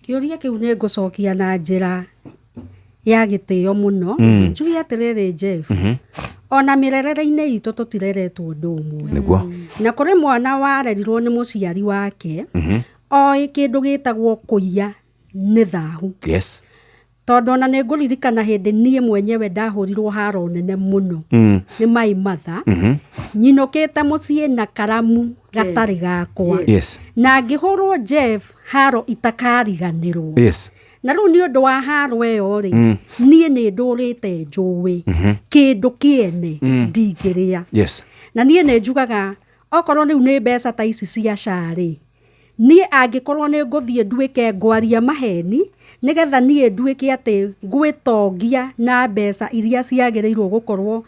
Kĩũria kĩu nĩ ngũcokia na njĩra ya gĩtĩo mũno. Njuge atĩrĩrĩ, Jeff, ona mĩrerere-inĩ itũ tũtireretwo ũndũ ũmwe. Na kũrĩ mwana warerirwo nĩ mũciari wake oĩ kĩndũ gĩtagwo kũiya nĩ thahu. Tondũ ona nĩ ngũririkana hĩndĩ niĩ mwenyewe ndahũrirwo haro nene mũno nĩ my mother, nyinũkĩte mũciĩ na karamu gatarĩ gakwa. Na ngĩhũrwo, Jeff, haro itakariganĩrwo. Na rĩu nĩ ũndũ wa haro ĩyo rĩ, niĩ nĩ ndũrĩte njũĩ kĩndũ kĩene ndingĩrĩa. Na niĩ nĩ njugaga, okorwo rĩu nĩ mbeca ta ici cia SHA rĩ, niĩ angĩkorwo nĩ ngũthiĩ nduĩke ngwaria maheni nĩgetha niĩ nduĩke atĩ ngwĩtongia na mbeca iria ciagĩrĩirwo gũkorwo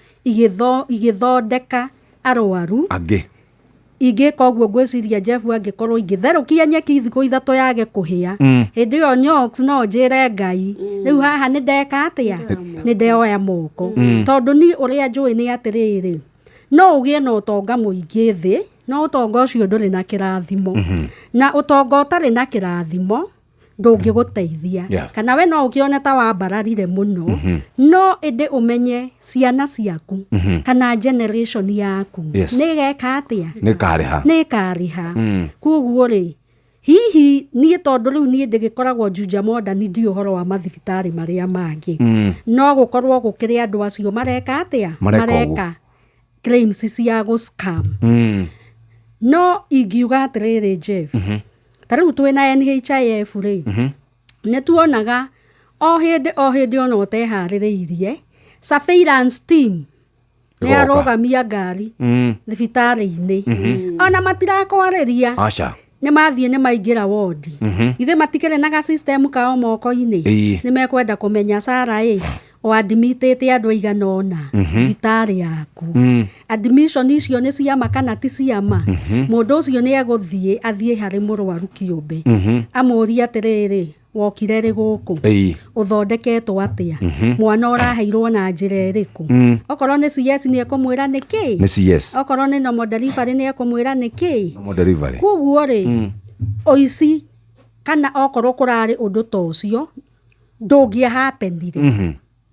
igĩthondeka arwaru angĩ, ingĩka ũguo, ngwĩciria, Jeff, angĩkorwo ingĩtherũkia nyeki thikũ 3 yage kũhĩa, hĩndĩ ĩyo nyox no njĩre Ngai rĩu haha nĩ ndeka atĩa, nĩ ndeoya moko, tondũ niĩ ũrĩa njũĩ nĩ atĩrĩrĩ, no ũgĩe na ũtonga mũingĩ thĩ, no ũtonga ũcio ndũrĩ na kĩrathimo, na ũtonga ũtarĩ na kĩrathimo ndũngĩgũteithia. Kana we no ũkĩone ta wambararire mũno, no ĩndĩ ũmenye ciana ciaku kana generation yaku nĩ ĩgeka atĩa? Nĩ karĩha. Nĩ ĩkarĩha. Koguo rĩ, hihi niĩ, tondũ rĩu niĩ ndĩgĩkoragwo Juja Modern, ndi ũhoro wa mathibitarĩ marĩa mangĩ, no gũkorwo gũkĩrĩ andũ acio mareka atĩa? Mareka ũguo. Mareka claims cia gũ scam. No ingiuga atĩrĩrĩ, Jeff, ta rĩu twĩna NHIF rĩ, nĩ tuonaga o hĩndĩ o hĩndĩ, ona ũteharĩrĩirie, surveillance team nĩ Ĩgoka. arũgamia ngari thibitarĩ-inĩ, ona matirakwarĩria. Aca. Nĩ mathiĩ, nĩ maingĩra wondi. Ithe matikĩrĩ na ga system kao moko-inĩ. Nĩ mekwenda kũmenya, Sara ĩ oadmitĩte andũ aigana ũna thibitarĩ yaku, admission icio nĩ ciama kana ti ciama. Mũndũ ũcio nĩ egũthiĩ, athiĩ harĩ mũrwaru kĩũmbe, amũrie atĩrĩrĩ, wokire rĩ gũkũ? Ũthondeketwo atĩa? Mwana ũraheirwo na njĩra ĩrĩkũ? Okorwo nĩ CS, nĩ ekũmwĩra nĩ kĩ. Nĩ CS. Okorwo nĩ normal delivery, nĩ ekũmwĩra nĩ kĩ. Normal delivery. Koguo rĩ, ũici kana okorwo kũrarĩ ũndũ ta ũcio, ndũngĩahapenire.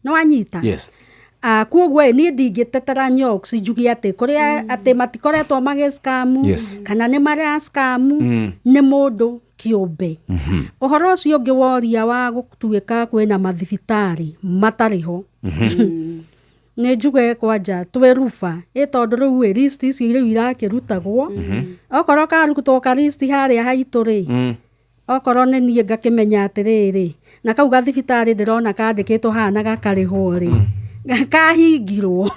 Nĩ wanyita? Yes. Ah, koguo ĩ, niĩ ndingĩtetera Nyox njuge atĩ kũrĩa atĩ matikoretwo magĩ scam kana nĩ mara scam, nĩ mũndũ kĩũmbe. Ũhoro ũcio ũngĩ woria wa gũtuĩka kwĩna mathibitarĩ matarĩ ho, nĩ njuge kwanja twĩ ruba ĩ, tondũ rĩu ĩ list icio rĩu irakĩrutagwo, okorwo karutwo ka list harĩa haitũ rĩ, okorwo nĩ niĩ ngakĩmenya atĩrĩrĩ, na kau gathibitarĩ ndĩrona kandĩkĩtwo haha na gakarĩhwo rĩ, kahingirwo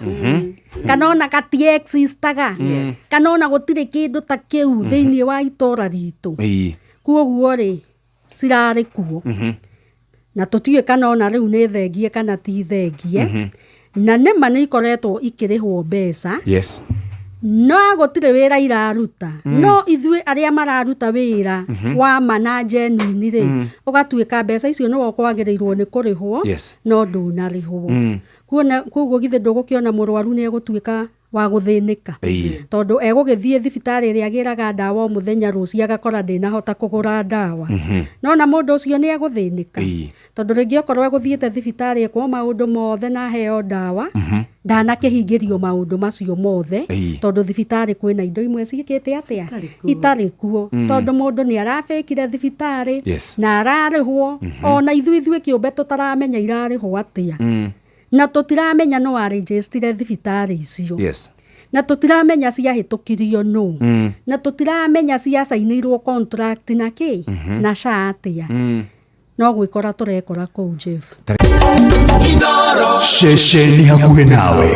kana ona gati-existaga, kana ona gũtirĩ kĩndũ ta kĩu thĩinĩ wa itũra ritũ. Koguo rĩ, cirarĩ kuo na tũtiũĩ kana ona rĩu nĩ thengie kana ti thengie, na nĩma nĩ ikoretwo ikĩrĩhwo mbeca, no gũtirĩ wĩra iraruta. No ithuĩ arĩa mararuta wĩra wa ma na genuine rĩ, ũgatuĩka mbeca icio nĩwe ũkwagĩrĩirwo nĩ kũrĩhwo, no ndũnarĩhwo. Kuona koguo githĩ ndũgũkĩona mũrwaru nĩ egũtuĩka wa gũthĩnĩka? Tondũ egũgĩthiĩ thibitarĩ ĩrĩa agĩraga ndawa o mũthenya, rũciũ agakora ndĩnahota kũgũra ndawa. No na mũndũ ũcio nĩ egũthĩnĩka, tondũ rĩngĩ okorwo egũthiĩte thibitarĩ ekwo maũndũ mothe na aheo ndawa, ndanakĩhingĩrio maũndũ macio mothe, tondũ thibitarĩ kwĩna indo imwe ciĩkĩte atĩa? Citarĩ kuo. Itarĩ kuo, tondũ mũndũ nĩ arabĩkire thibitarĩ na ararĩhwo, ona ithuĩ kĩũmbe tũtaramenya irarĩhwo atĩa, na tũtiramenya no arĩnjĩstire thibitarĩ icio, na tũtiramenya ciahĩtũkirio nũ, na tũtiramenya ciacainĩirwo contract na kĩ na SHA atĩa. No gwĩkora tũrekora kũu, Jeff. Ceceni hakuhĩ nawe.